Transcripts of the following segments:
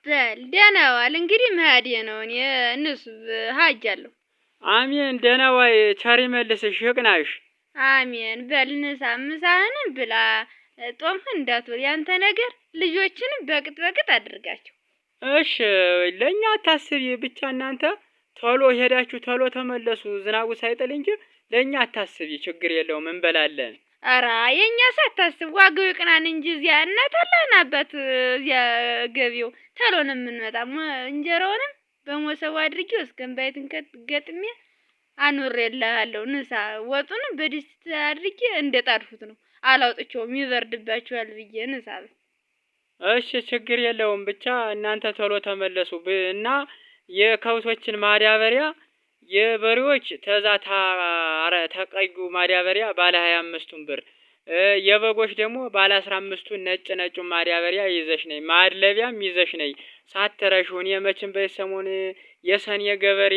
በል ደህና ዋል። እንግዲህ መሄዴ ነው እኔ እነሱ ሀጃለሁ። አሜን። ደህና ዋይ። ቸር ይመልስሽ ይቅናሽ። አሜን። በል ንሳ፣ ምሳህንም ብላ፣ ጦምህን እንዳትውል። ያንተ ነገር ልጆችንም በቅጥ በቅጥ አድርጋቸው። እሺ ለእኛ አታስቢ፣ ብቻ እናንተ ቶሎ ሄዳችሁ ቶሎ ተመለሱ፣ ዝናቡ ሳይጥል እንጂ ለእኛ አታስቢ፣ ችግር የለውም እንበላለን። ኧረ የእኛ ሳታስብ ዋጋው ይቅናን እንጂ እዚያ እናት አለህን አባት እዚያ ገቢው ተሎ ነው የምንመጣ። እንጀራውንም በሞሰቡ አድርጌ እስከምባይትን ገጥሜ አኑሬልሃለሁ። ንሳ ወጡንም በድስት አድርጌ እንደጣድኩት ነው አላውጥቼውም፣ ይበርድባችኋል ብዬ ንሳ። እሺ ችግር የለውም ብቻ እናንተ ቶሎ ተመለሱ እና የከብቶችን ማዳበሪያ የበሬዎች ተዛ ተቀዩ ማዳበሪያ ባለ 25ቱን ብር የበጎች ደግሞ ባለ 15ቱን ነጭ ነጩን ማዳበሪያ ይዘሽ ነይ፣ ማድለቢያም ይዘሽ ነይ ሳትረሺው። እኔ መቼም በዚህ ሰሞን የሰኔ ገበሬ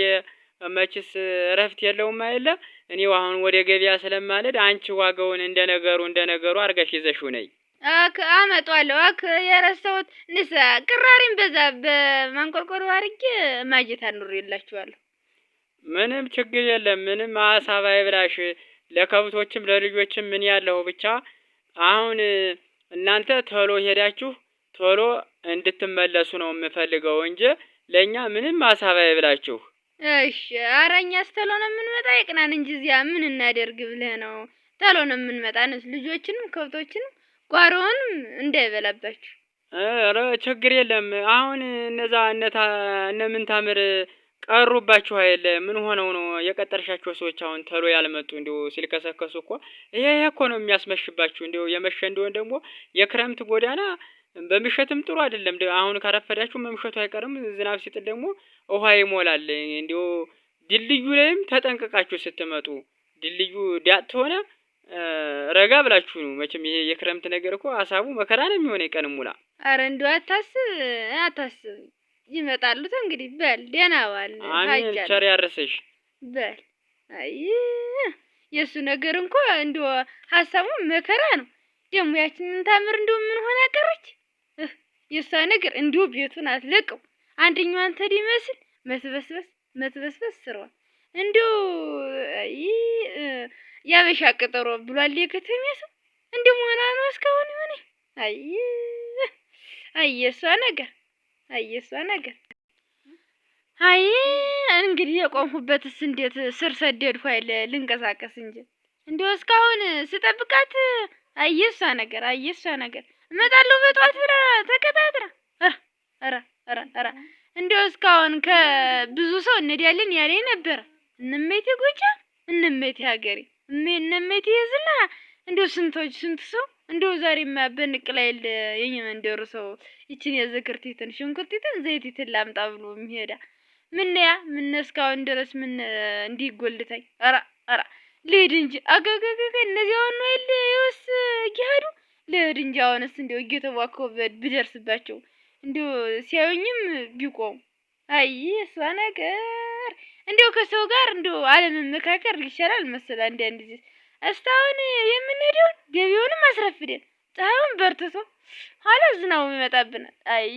መችስ እረፍት የለውም አይደለ? እኔ አሁን ወደ ገበያ ስለማልሄድ አንቺ ዋጋውን እንደነገሩ እንደነገሩ አድርገሽ ይዘሽው ነይ። አክ አመጣለሁ። አክ የረሳሁት ንሳ ቅራሪም በዛ በማንቆርቆሮ አድርጌ ማጀት አኑሬላችኋለሁ። ምንም ችግር የለም። ምንም ሀሳብ አይብላሽ። ለከብቶችም ለልጆችም ምን ያለው ብቻ አሁን እናንተ ቶሎ ሄዳችሁ ቶሎ እንድትመለሱ ነው የምፈልገው እንጂ ለእኛ ምንም ሀሳብ አይብላችሁ። እሺ ኧረ እኛስ ተሎ ነው የምንመጣ። ይቅናን እንጂ እዚያ ምን እናደርግ ብለህ ነው? ተሎ ነው የምንመጣ። ንስ ልጆችንም ከብቶችንም ጓሮውንም እንዳይበላባችሁ። ኧረ ችግር የለም። አሁን እነዛ እነ ምንታምር ቀሩባችሁ አይደለ? ምን ሆነው ነው የቀጠርሻቸው ሰዎች አሁን ተሎ ያልመጡ? እንዲሁ ሲልከሰከሱ እኮ ይሄ ይሄ እኮ ነው የሚያስመሽባችሁ። እንዲሁ የመሸ እንደሆን ደግሞ የክረምት ጎዳና በምሸትም ጥሩ አይደለም። አሁን ካረፈዳችሁ መምሸቱ አይቀርም። ዝናብ ሲጥል ደግሞ ውሃ ይሞላል። እንዲሁ ድልድዩ ላይም ተጠንቅቃችሁ ስትመጡ ድልድዩ ዳጥ ሆነ ረጋ ብላችሁ ነው። መቼም ይሄ የክረምት ነገር እኮ ሀሳቡ መከራ ነው የሚሆነ ቀን ሙላ። ኧረ እንዲሁ አታስብ አታስብ፣ ይመጣሉ። እንግዲህ በል ደህና ዋል። አሜን። ሀጃለሁ። ቸር ያርስሽ። በል አይ የእሱ ነገር እንኳ እንዲሁ ሀሳቡ መከራ ነው። ደግሞ ያችን ታምር እንዲሁ ምን ሆና ቀረች? የእሷ ነገር እንዲሁ ቤቱን አትለቀው። አንደኛዋን ተድ ይመስል መስበስበስ መስበስበስ ስሯል። እንዲሁ አይ ያበሻ ቅጠሮ ብሏል የከተሜ ሰው። እንዲሁ መሆና ነው እስካሁን የሆነ። አይ አይ የእሷ ነገር አይ የእሷ ነገር አይ እንግዲህ የቆምኩበትስ እንዴት ስር ሰደድኩ አይደል ልንቀሳቀስ እንጂ እንዲሁ እስካሁን ስጠብቃት። አይ የእሷ ነገር አይ የእሷ ነገር እመጣለሁ በጠዋት ብላ ተቀጣጥራ ኧረ ኧረ ኧረ እንዲሁ እስካሁን ከብዙ ሰው እንሄዳለን ያለኝ ነበረ። እነሜቴ ጎጃም እነሜቴ ሀገሬ እነሜቴ ዝና እንዲሁ ስንቶች ስንት ሰው እንዲሁ ዛሬማ በንቅል አይደል የኛ መንደሩ ሰው ይችን የዝክርቲትን ሽንኩርቲትን ዘይቲትን ላምጣ ብሎ የሚሄዳ ምን ያ ምን እስካሁን ድረስ ምን እንዲህ ጎልተኝ። ኧረ ኧረ ልሂድ እንጂ አገገገገ እነዚህ አሁን ነው አይደል ይወስ እየሄዱ ልሂድ እንጂ አሁንስ እንዲሁ እየተዋከቡ ብደርስባቸው እንዲሁ ሲያዩኝም ቢቆሙ። አይ እሷ ነገር እንዲሁ ከሰው ጋር እንዲሁ አለመመካከር ይሻላል መሰል አንዳንድ ጊዜ። እስካሁን የምንሄደውን ገቢውንም አስረፍደን ፀሐዩን በርትቶ ኋላ ዝናቡ ይመጣብናል። አይ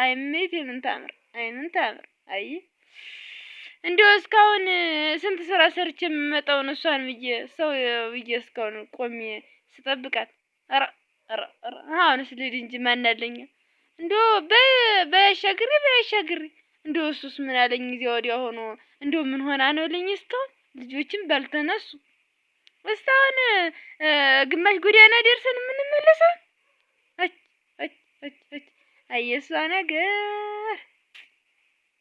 አይ እሜቴ ምን ታምር አይ ምን ታምር አይ እንዲሁ እስካሁን ስንት ስራ ሰርቼ የምመጣውን እሷን ብዬ ሰው ብዬ እስካሁን ቆሜ ስጠብቃት። ኧረ ኧረ ኧረ አሁንስ ልሂድ እንጂ ማን አለኝ? እንዲሁ በያሻግሬ በያሻግሬ እንዲሁ እሱስ ምን አለኝ እዚያ ወዲያ ሆኖ እንዲሁ ምን ሆና ነው ልኝ እስካሁን ልጆችም ባልተነሱ እስካሁን ግማሽ ጎዳና ደርሰን የምንመለሰው። አች አች አች አች አይ የእሷ ነገር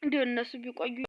እንዲሁ እነሱ ቢቆዩ